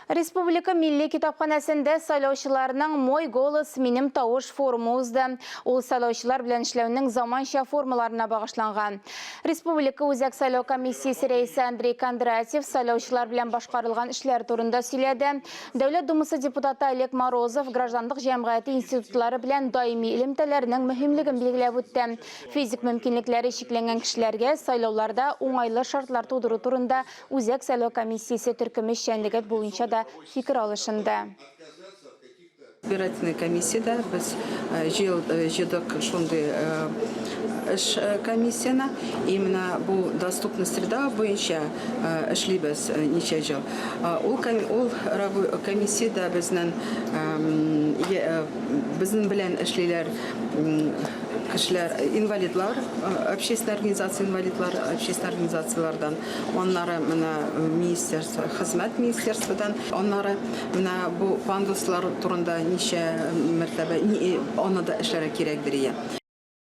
Республика Милли китапханәсендә сайлаучыларның Мой голос, минем тавыш форумы узды. Ул сайлаучылар белән эшләүнең заманча формаларына багышланган. Республика Үзәк сайлау комиссиясе рәисе Андрей Кондратьев сайлаучылар белән башкарылган эшләр турында сөйләде. Дәүләт Думасы депутаты Олег Морозов гражданлык җәмгыяте институтлары белән даими элемтәләрнең мөһимлеген билгеләп үтте. Физик мөмкинлекләре чикләнгән кешеләргә сайлауларда уңайлы шартлар тудыру турында Үзәк сайлау комиссиясе төркеме эшчәнлеге буенча да фикер алышынды. Избирательный комиссиядә без җыйдык шундый эш комиссияне. Именно бу доступность среда буенча эшлибез ничә ел. Ул ул комиссиядә безнең безнең белән эшлиләр кешеләр, инвалидлар, общественная организация инвалидлар, общественная организацияләрдән. Аннары менә министерство, хезмәт министерстводан, аннары менә бу пандуслар турында ничә мәртәбә, аны да эшләргә кирәкдер ия.